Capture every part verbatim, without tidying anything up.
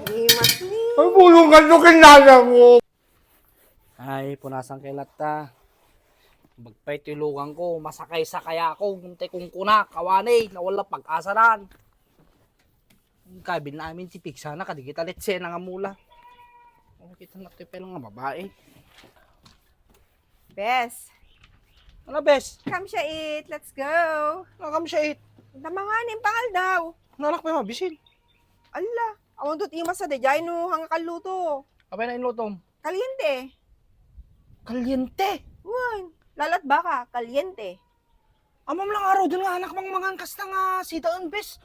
Imas ni. Ay, bulong ka, no, kinala mo. Ay, punasan kay latta. Bagpay ti lugang ko, masakay-sakay ako, kuntay kungkuna, kawani, nawala pag-asaran. Kabil na amin ti pigsana, kadigita letsena nga mula. Oh, kita na ti pela nga babae. Bes. Ano, bes? Come siya eat. Let's go. Ano, come siya eat? Tamanganim pangal daw. Nalak pa mabisin. Ala, awan to ti masa de jay no hanga kalluto. Apay na inlutom? Kaliente. Kaliente? Wan. Lalat baka, kaliente. Amam lang aruden nga anak mangmangan kasta nga sidaen, bes.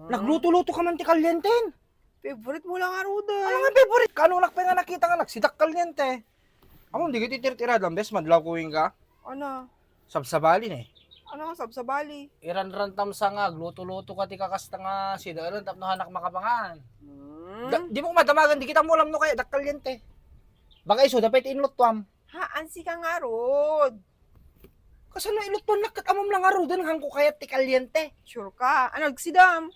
Nagluto-luto ka man ti kalienten. Favorite mo lang aruden. Ano nga favorite? Kano nak pa nga nakita nga nagsidak kaliente? Amam, di kiti tirtiradan, bes, madlaw kuwing ka. Ano? Sabsabali ne. Ano nga sabsabali? Iranrantam sa nga, agluto-luto ka ti kakasta nga sidaen tapno hanak makapangan. Hmm. Da, di mo madamagan, di kita mo alam no kaya, dak kaliente. Baka iso, dapay ti inlutuam. Haan, sika ngarud. Kasano ilutuan nak ket amam lang ngaruden, hangko kayat ti kaliente. Sure ka? Ano, agsidam?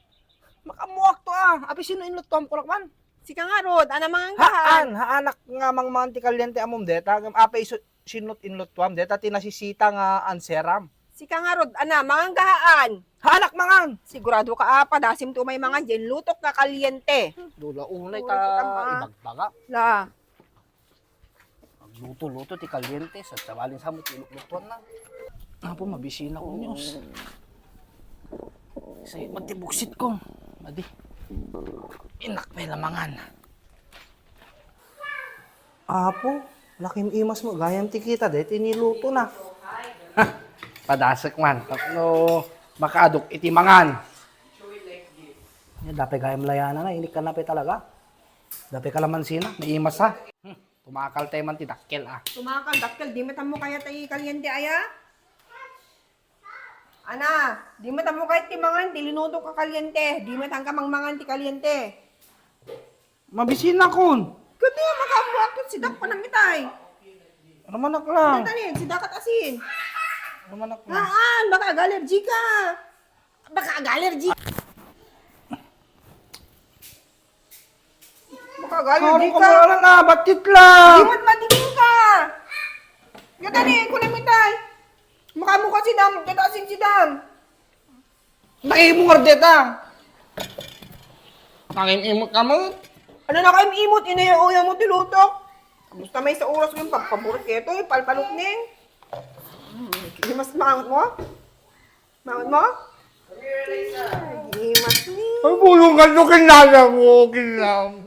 Makamuak to, ah. Apay sino inlutuam ko lakman? Sika ngarud, ana mangan ka, ha? Haan, haanak nga mangmangan ti kaliente amom deta. Apay isu, sinot inlutuam deta ti nasisita nga anseram. Sika ngarud, ana, mangan ka, haan. Haanak mangan. Sigurado ka, ah, padasim to may mangan, diay lutok nga kaliente. Dula unay ta ibagbaga. La. Agluto-luto ti kaliente, sa sabalin sa mo ti lutuan na. Apo, mabisina ko, Diyos. Sa iba ti buksit ko. Adi. Inak may lamangan. Apo, nakim-imas mo, gayam ti kita, deti niluto na. Padasek man, tapno makaadok iti mangan. Dapay gayam layana na, inik ka na pa talaga. Dapay kalamansi na, naimas ha. Hmm, tumakal tayo man ti dakkel, ah. Tumakal, dakkel, di met ammo kayat ti kaliente, aya? Ana, di met ammo kayat ti mangan, ti linuto ka kaliente. Di met hangka mangmangan ti kaliente. Mabisina kun. Kadi, makaammo ako, sidak pa namitay. Ano manak lang? Ano tani, sidakat asin. Ano manak lang? Haan, baka allergy ka. Baka allergy. Makagali, di ka. Wala na, batit lang. Di mo matigil ka. Gata ni, kulang mitay. Makamu ka sidam, gata asin sidam. Nakaimong ardeta. Nakaimot ka mo? Ano na kayo imot? Inaya-uya mo ti lutok. Gusto may sa oras yung pagpaburit kayo to, yung palpalukning. Mas maangot mo? Maon mo? Imas ni. Ay, bulong ka, no, kinala mo, kinala mo.